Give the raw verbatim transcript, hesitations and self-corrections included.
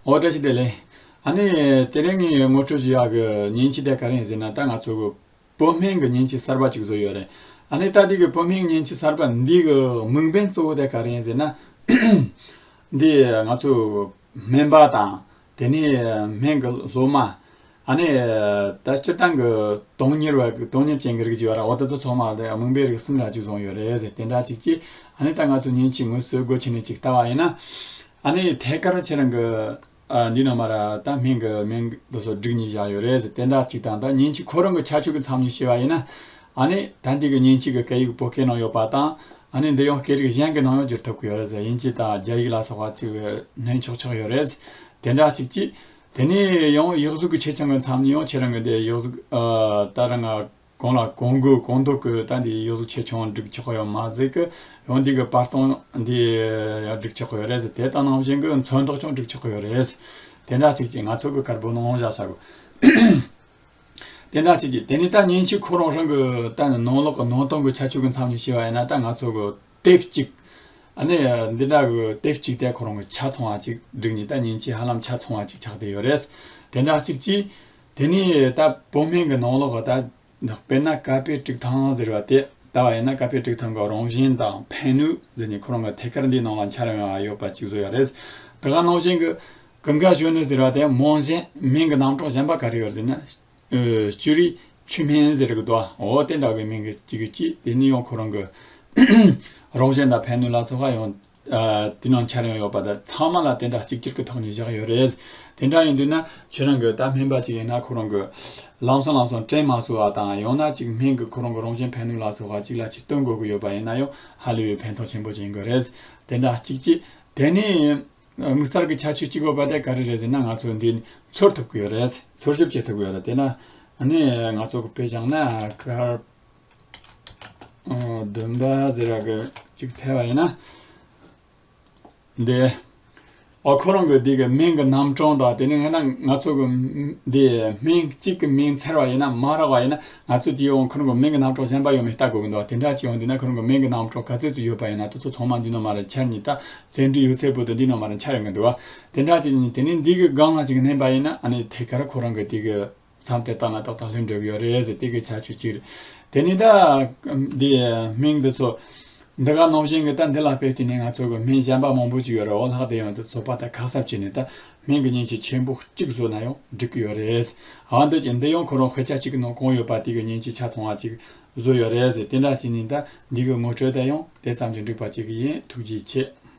འོ། བཀྲ་ཤིས་བདེ་ལེགས། ཨ་ནི་དེ་རིང་ངས་ངོ་སྤྲོད་ཞུ་ཡག་གི་མཉེན་ཆས་དེ་ག་རེ་ཡིན་ཟེར་ན། ད་ང་ཚོ་གི་བོད་སྨན་གི་མཉེན་ཆས་གསར་པ་ཅིག་བཟོས་ཡོད་རེད། ཨ་ནི་ད་འདི་གི་བོད་སྨན་གི་མཉེན་ཆས་གསར་པ་འདི་གི་དམིགས་འབེན་གཙོ་བོ་དེ་ག་རེ་ཡིན་ཟེར་ན། འདི་ང་ཚོ་སྨན་པ་དང་། དེ་ནས་སྨན་གི་སློབ་མ། ཨ་ནི་ད་སྤྱིར་བཏང་གི་དོན་གཉེར་བ་གི་དོན་གཉེར་ཅན་གི་རིགས་ཅིག་ཡོད་ར། འོ་དེ་ཚོ་ཚང་མ་དེ་དམིགས་འབེན་རིགས་གསུམ་ར་ཅིག་བཟུང་ཡོད་རེད་ཟེར། དེ་འདྲ་ཅིག་གིས་ཨ་ནི་ད་ང་ཚོ་མཉེན་ཆས་དངོས་སུ་སྒོ་ཕྱེ་ནས་ཅིག་ལྟ་བ་ཡིན་ན། ཨ་ནི་ཐད་ཀར་ཁྱེད་རང་གི་ཨ་འདི་ནང་མར་ད་སྨན་གི་མིང་དེ་ཚོ་བསྒྲིགས་ནས་བཞག་ཡོད་རེད་ཟེར། དེ་འདྲ་ཅིག་དང་། ད་མཉེན་ཆས་ཁོ་རང་གི་ཁྱད་ཆོས་ཀྱི་མཚམས་ནས་བཤད་པ་ཡིན་ན། ཨ་ནི་ད་འདི་གི་མཉེན་ཆས་གི་སྐད་ཡིག་བོད་སྐད་ནང་ཡོད་པ་དང་། ཨ་ནི་འདི་ཡང་སྐད་རིགས་གཞན་གྱི་ནང་ཡང་བསྒྱུར་ཐུབ་ཀྱི་ཡོད་རེད་ཟེར། དབྱིན་ཇི་དང་རྒྱ་ཡིག་ལ་སོགས་པ་ཅིག་སྣོན་ཆོག་ཆོག་ཡོད་རེད། དེ་འདྲ་ཅིག་གིས། དེ་ནས་ཡང་ཡིག་གཟུགས་ཀྱི་ཆེ་ཆུང་གི་མཚམས་ནས་ཡང་ཁྱེད་རང་གི་འདི་ཡིག་གཟུགས་ཨ་ད་རང་གང་ལ་གང་དགོས་གང་འདོད་ཀྱི་ད་འདི་ཡིག་གཟུགས་ཆེ་ཆུང་སྒྲིག་ཆོག་གི་ཡོད་མ་ཟད་ཀྱི། ཡང་འདི་གི་པར་སྟོན་འདི་ཡང་སྒྲིག་ཆོག་གི་ཡོད་རེད་ཟེར། དེ་དང་ནང་བཞིན་གྱི་ཚོན་མདོག་ཀྱང་སྒྲིག་ཆོག་གི་ཡོད་རེད། དེ་འདྲ་ཅིག་གིས་ང་ཚོ་གི་དཀར་པོ་ནང་བཞག་བྱ་དགོས། དེ་འདྲ་ཅིག་གིས། དེ་ནས་ད་མཉེན་ཆས་ཁོ་རང་རང་གི་ད་ནང་ལོགས་ཀྱི་ནང་དོན་གྱི་ཁྱད་ཆོས་ཀྱི་མཚམས་ནས་བཤད་པ་ཡིན་ན། ད་ང་ཚོ་གི་དེབ་གཅིག་ཨ་ནི་འདི་འདྲ་གི་དེབ་གཅིག་དེ་ཁོ་རང་གི་ཆ་ཚང་བ་ཅིག་བསྒྲིགས་ནས། ད་མཉེན་ཆས་ཧ་ལམ་ཆ་ཚང་བ་ཅིག་ཆགས་བསྡད་ཡོད་རེད། དེ་འདྲ་ཅིག་གིས། དེ་ནས་ད་བོད་སྨན་གི་ནང་ལོགས་ཀྱི་ད་དཔེར་ན་ཀ་པོད་དཀྲུག་ཐང་ཟེར་བ་དེ་ལྟ་བ་ཡིན་ན། ཀ་པོད་དཀྲུག་ཐང་གི་རང་བཞིན་དང་ཕན་ནུས་ཟེར་ནས་ཁོ་རང་གི་ཐད་ཀར་འདིའི་ནང་ལ་འཆར་ཡོང་བ་ཡོད་པ་ཅིག་བཟོས་ཡོད་རེད། དེ་ག་ནང་བཞིན་གྱི་ཀུན་དགའ་གཞོན་ནུ་ཟེར་བ་དེ་སྨན་གཞན། སྨན་གྱི་རྣམ་གྲངས་གཞན་པ་ག་རེ་ཡོད་ཟེར་ན། ཨ་སྤྱིར་ཆུ་སྨན་ཟེར་གི་འདུག་འོ་དེ་འདྲ་གི་སྨན་གྱི་གཅིག་གི་གཅིག་དེ་ནས་ཡང་ཁོ་རང་གི་རང་བཞིན་དང་ཕན་ནུས་ལ་སོགས་པ་ཡང་ཨ་དེ་ནང་འཆར་ཡོང་ཡོད་པ་དང་། ཚང་མ་ལ་དེ་འདྲ་གཅིག་གྱུར་གྱི་ཐོག་ནས་བཞག་ཡོད་རེད། དེ་འདྲ་ཡིན་དུས་ན་ཁྱེད་རང་གི་ད་སྨན་པ་ཅིག་ཡིན་ན། ཁོ་རང་གི་ལམ་སང་ལམ་སང་དྲན་མ་སོང་བ་དང་། ཡང་ན་ཅིག་སྨན་གྱི་ཁོ་རང་གི་རང་བཞིན་ཕན་ནུས་ལ་སོགས་པ་ཅིག་ལ་ཅིག་སྟོན་དགོས་ཀྱི་ཡོད་པ་ཡིན་ན་ཡང་ཧ་ལས་པའི་ཕན་ཐོགས་ཆེན་པོ་ཅིག་ཡིན་དགོས་རེད། དེ་འདྲ་གཅིག་གཅིག་དེ་ནས་དམིགས་བསལ་གྱི་ཁྱད་ཆོས་གཅིག་ཡོད་པ་དེ་ག་རེ་རེད་ཟེར་ན། ང་ཚོ་འདི་འཚོལ་ཐུབ་ཀྱི་ཡོད་རེད། འཚོལ་ཞིབ་བྱེད་ཐུབ་ཀྱི་ཡོད་རེད། དེ་ན་ཨ་ནི་ང་ཚོ་གི་དཔེ་བཞག་ན་ཀར་ཨ་བདུན་པ་ཟེར་བ་གི་གཅིག་འཚོལ་བ་ཡིན་ན། འདི་ཨ་ཁོ་རང་གི་འདི་གི་སྨན་གྱི་རྣམ་གྲངས་དང་། དེ་ནས་ང་ང་ཚོ་གི་འདི་སྨན་གཅིག་གི་མིང་འཚོལ་བ་ཡིན་ན། མ་རག་པ་ཡིན་ན། ང་ཚོ་དེའི་འོག་ཁོ་རང་གི་སྨན་གྱི་རྣམ་གྲངས་གཞན་པ་ཡོད་མེད་ལྟ་དགོས་ཀྱི་འདུག་དེ་འདྲ་ཅིག་ཡོང་དུས་ན། ཁོ་རང་གི་སྨན་གྱི་རྣམ་གྲངས་ག་ཚོད་ཅིག་ཡོད་པ་ཡིན་ན། དེ་ཚོ་ཚང་མ་འདི་ནང་མར་འཆར་ནས། ད་བཙལ་འབྲས་ཡོད་ཚད་པོ་དེ་འདི་ནང་མར་འཆར་ཡོང་གི་འདུག་དེ་འདྲ་ཅིག་ཡིན། དེ་ནས་འདི་གི་སྒང་ལ་ཅིག་མནན་པ་ཡིན་ན། ཨ་ནི་ཐད་ཀར་ཁོ་རང་གི་དེ་གི་མཚམས་དེ་ལྟ་ན་ཏག་ཏག་སླེབས་འགྲོ་གི་ཡོད་རེད་ཟེར། དེ་གི་ཁྱད་ཆོས་གཅིག་རེད། དེ་ནས་ད་འདི་སྨན་འདི་ཚོ་འདི་ག་ནང་བཞིན་གྱི་ད་འདི་ལ་དཔེ་བལྟས་ནས་ང་ཚོ་གི་སྨན་གཞན་པ་མང་པོ་ཅིག་ཡོད་རེད། འོ་ལྷག་དེ་ཡང་དེ་བཟོ་པ་དང་ཁ་གསབ་བྱས་ནས་ད་སྨན་གྱི་མཉེན་ཆས་ཆེན་པོ་གཅིག་བཟོས་ན་ཡང་འགྲིག་གི་ཡོད་རེད། ཨ་འདི་ཅིག་འདི་ཡང་ཁོ་རང་དཔེ་ཆ་གཅིག་གི་ནང་གང་ཡོད་པ་དེ་གི་མཉེན་ཆས་ཆ་ཚང་བ་ཅིག་བཟོས་ཡོད་རེད་ཟེར། དེ་འདྲ་བྱས་ནས་ད་འདི་གི་ངོ་སྤྲོད་དེ་ཡང་དེ་ཙམ་གྱིས་འགྲིག་པ་ཅིག་ཡིན། ཐུགས་རྗེ་ཆེ།